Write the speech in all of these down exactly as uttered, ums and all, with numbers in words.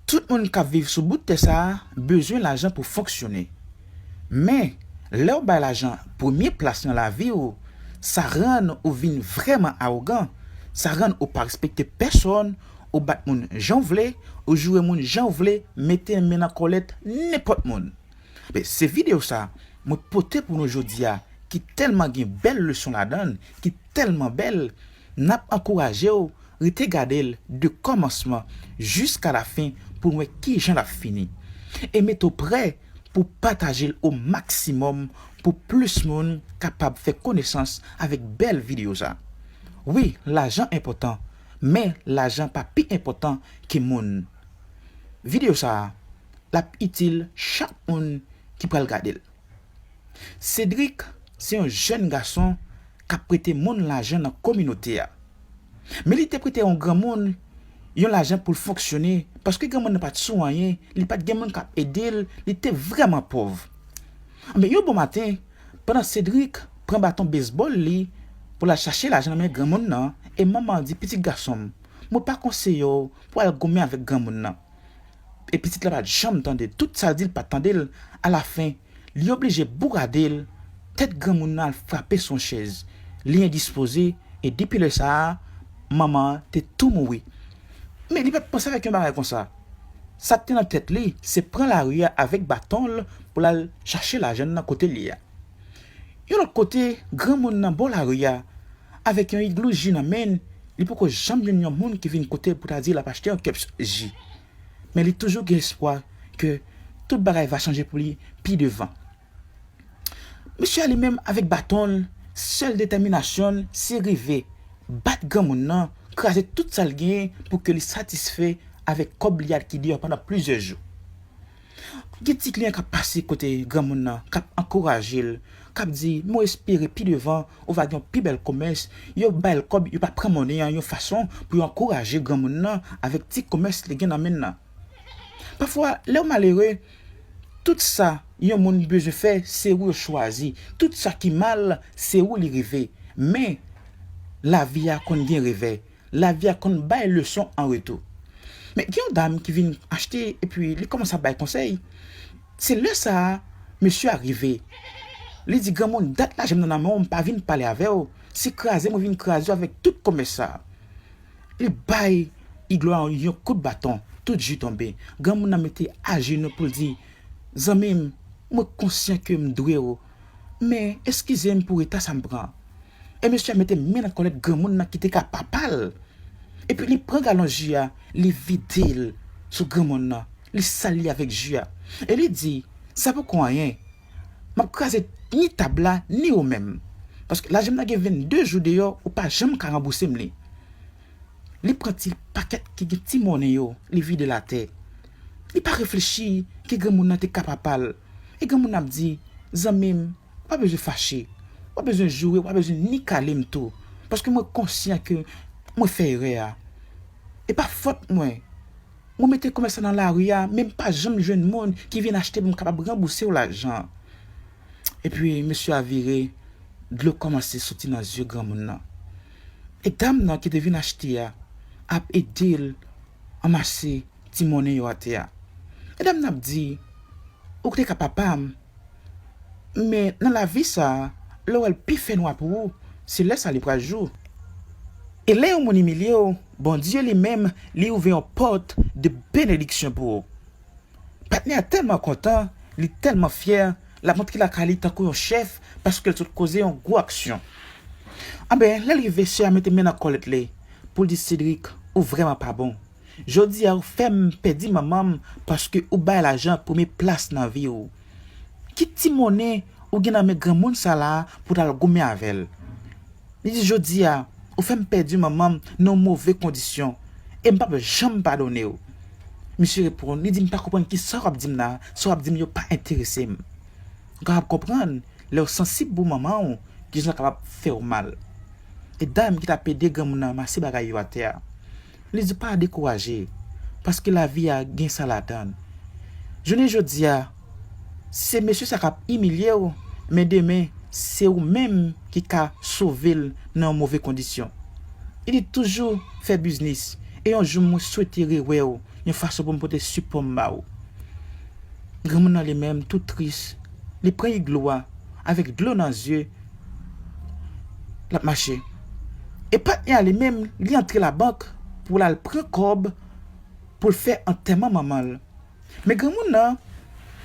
Tout moun k ap viv sou bout tè sa a bezwen lajan pou fonksyone. Men, lè w bay lajan premye plas nan lavi w, sa rann ou vin vrèman awogan. Sa rann ou pa respekte pèsonn, ou bat moun jan w vle, ou joure moun jan w vle, mete men nan kòlèt nenpòt moun. Men se videyo sa, mwen pote pou nou jodi a, ki tèlman gen bèl leson ladan l, ki tèlman bèl, n ap ankouraje w rete gade l de kòmansman jiska lafen pou n wè kijan l ap fini. E mete w prè pou pataje l o maksimòm pou plis moun kapab fè konesans avèk bèl videyo sa. Wi, lajan enpòtan, men lajan pa pi enpòtan ke moun. Videyo sa a, l ap itil chak moun ki pral gade l. Cédric se yon jèn gason k ap prete moun lajan nan kominote a. Men li te prete yon granmoun yon lajan pou l fonksyone, paske granmoun nan pa t sou anyen, li pa t gen moun k ap ede l, li te vrèman pòv. Men yon bon maten, pandan Cédric pran baton bezbòl li pou l al chache lajan nan men granmoun nan, e manman an di, "Pitit gason m, mwen pa konseye w pou al goumen avèk granmoun nan." E pitit la pa t janm tande l. Tout sa l di, l pa t tande l. Alafen, li oblije bourade l, tèt granmoun nan al frape sou yon chèz. Li endispoze, e depi lè sa a, manman an te tou mouri. Men li pa t panse avèk yon bagay konsa. Sa k te nan tèt li, se pran lari a avèk baton l pou l al chache lajan nan kote l ye a. Yon lòt kote, granmoun nan bò lari a, avèk yon iglou ji nan men l, li poko janm jwenn yon moun ki vin kote l pou ta di l ap achte yon kèps ji. Men li toujou gen espwa ke tout bagay va chanje pou li pi devan. Mesye a li menm avèk baton l, sèl detèminasyon l se rive bat granmoun nan, kraze tout sa l genyen pou ke li satisfè avèk kòb li a ki deyò pandan plizyè jou. Gen ti kliyan k ap pase kote granmoun nan, k ap ankouraje l, k ap di, "Mwen espere pi devan, ou va gen yon pi bèl komès." Yo bay l kòb, yo pa pran monnen an yon fason pou yo ankouraje granmoun nan avèk ti komès li gen nan men l nan. Pafwa, lè w malere, tout sa yon moun bezwen fè, se ou yo chwazi. Tout sa ki mal, se ou li rive. Men, lavi a konn gen revè. Lavi a konn bay leson an retou. Men gen yon dam ki vin achte epi li kòmanse ap bay konsèy. Se lè sa a, mesye a rive. Li di, "Granmoun, dat lajan m nan nan men w, m pa vin pale avè w. Se kraze mwen vin kraze w avèk tout komès sa a." Li bay iglou a yon kout baton, tout ji tonbe. Granmoun nan mete ajenou pou l di, "Zanmi m, mwen konsyan ke m dwe w, men eskize m pou reta sa m pran." E mesye a mete men nan kòlèt granmoun nan ki te ka papa l. Epi li pran galon ji a, li vide l sou granmoun nan, li sal li avèk ji a. E li di, "Sa poko anyen. M ap kraze ni tab la, ni ou menm. Paske lajan m nan gen vennde jou deyò, ou pa janm ka ranbouse m li." Li pran ti pakèt ki gen ti monnen yo, li vide l atè. Li pa reflechi ke granmoun nan te ka papa l. E granmoun nan ap di, "Zanmi m, w pa bezwen fache. W pa bezwen joure, w pa bezwen ni kale m tou. Paske mwen konsyan ke mwen fè erè a. E pa fòt mwen. Mwen mete komès la nan lari a, men m pa janm jwenn moun ki vin achte pou m kapab ranbouse w lajan an." Epi mesye a vire, dlo kòmanse soti nan zye granmoun nan. E dam nan ki te vin achte a ap ede l anmase ti monnen yo atè a. E dam nan ap di, "Ou te ka papa m, men nan lavi sa a, lè w wè l pi fènwa pou ou, se lè sa a li pral jou." E lè yon moun imilye w, Bondye li menm, li ouvè yon pòt de benediksyon pou ou. Patnè a tèlman kontan, li tèlman fyè, l ap antre lakay li tankou yon chèf paske l sot koze yon gwo aksyon. Anben, lè l rive, sè a mete men nan kòlèt li pou l di, "Cédric, ou vrèman pa bon. Jodi a, ou fè m pèdi manman m paske ou bay lajan premye plas nan vi w. Ki ti monnen ou gen nan men granmoun sa la a pou w t al goumen avè l?" Li di, "Jodi a, ou fè m pèdi manman m nan yon move kondisyon, e m p ap janm padone w." Misye reponn, li di, "M pa konprann kisa w ap di m la, sa w ap di m yo pa enterese m." Ou kapab konprann, lè w sansib pou manman w, kijan sa kapab fè w mal. E dam ki t ap ede granmoun nan ranmase bagay yo atè a, li di, "Pa dekouraje, paske lavi a gen sa ladan l. Jounen jodi a, se mesye sa k ap imilye w, men demen, se ou menm ki ka sove l nan yon move kondisyon." Li di, "Toujou fè biznis, E yon jou mwen swete rewè w yon fason pou m pote sipò m ba w. Granmoun nan li menm tou tris, li pran iglo a, avèk dlo nan zye, l ap mache. E patnè a li menm, li antre labank pou l al pran kòb pou l fè antèman manman l. Men granmoun nan,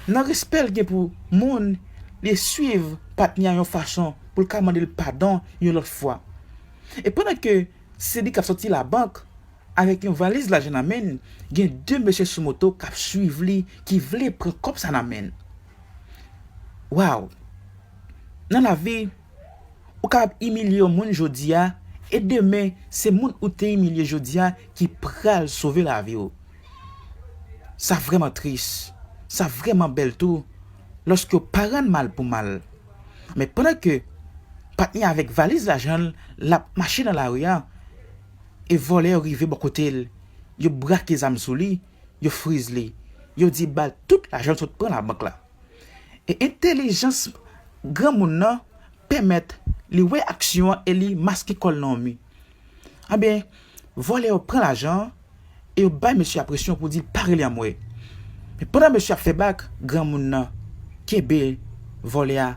nan respè l gen pou moun, li swiv patnè a yon fason pou l ka mande l padon yon lòt fwa. E pandan ke se li k ap sòti labank avèk yon valiz lajan nan men l, gen de mesye sou moto k ap swiv li, ki vle pran kòb sa nan men l. Waw! Nan lavi, ou kapab imilye yon moun jodi a, e demen, se moun ou te imilye jodi a ki pral sove lavi w. Sa vrèman tris, sa vrèman bèl tou, lòske w pa rann mal pou mal. Men pandan ke patnè avèk valiz lajan l, l ap mache nan lari a, e vòlè yo rive bò kote l, yo brake zam sou li, yo friz li, yo di ba l tout lajan l sot pran labank la. E entèlijans granmoun nan pèmèt li wè aksyon an e li maske kò l nan yon mi. Anben, vòlè yo pran lajan an e yo bay mesye a presyon pou di l pa rele anmwey. Men pandan mesye ap fè bak, granmoun nan kenbe vòlè a,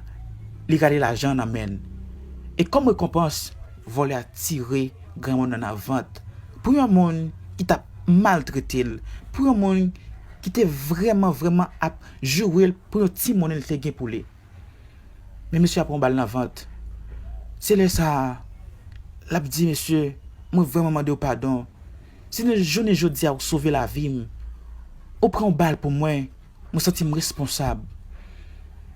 li rale lajan an nan men l. E kòm rekonpans, vòlè a tire granmoun nan nan vant. Pou yon moun ki t ap maltrete l, pou yon moun ki te vrèman, vrèman ap joure l pou yon ti monnen l te gen pou li. Men mesye a pran bal nan vant. Se lè sa a, l ap di, mesye, mwen vrèman mande w padon. Si nan jounen jodi a ou sove lavi m, ou pran yon bal pou mwen, mwen santi m responsab.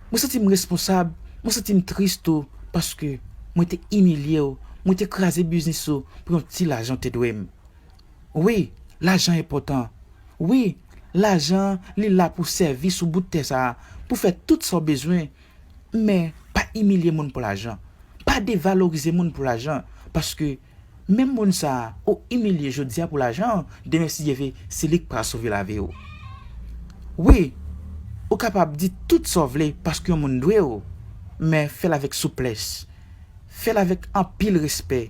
Mwen santi m responsab, mwen santi m tris tou, paske mwen te imilye w, mwen te kraze biznis ou pou yon ti lajan w te dwe m. Wi, lajan enpòtan. Wi, lajan li la pou sèvi sou bout tè sa a, pou fè tout sa w bezwen. Men, pa imilye moun pou lajan. Pa devalorize moun pou lajan, paske menm moun sa a ou imilye jodi a pou lajan, demen si Dye vle, se li k pral sove lavi w. Wi, ou kapab di tout sa w vle paske yon moun dwe w, men fè l avèk souplès. Fè l avèk anpil respè.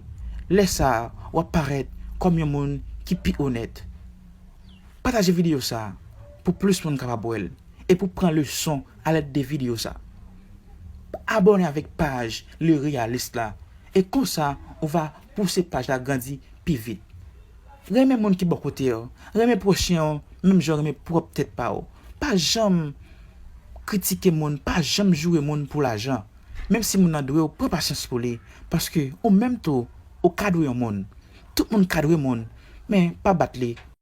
Lè sa a, w ap parèt kòm yon moun ki pi onèt. Pataje videyo sa a pou plis moun kapab wè l e pou pran leson alèd de videyo sa a. Abòne avèk paj Le Realist la, e konsa ou va pouse paj la grandi pi vit. Renmen moun ki bò kote w, renmen pwochen w menm jan w renmen pwòp tèt pa w. Pa janm kritike moun, pa janm joure moun pou lajan. Menm si moun nan dwe w, pran pasyans pou li, paske ou menm tou, ou ka dwe yon moun. Tout moun ka dwe moun, men pa bat li.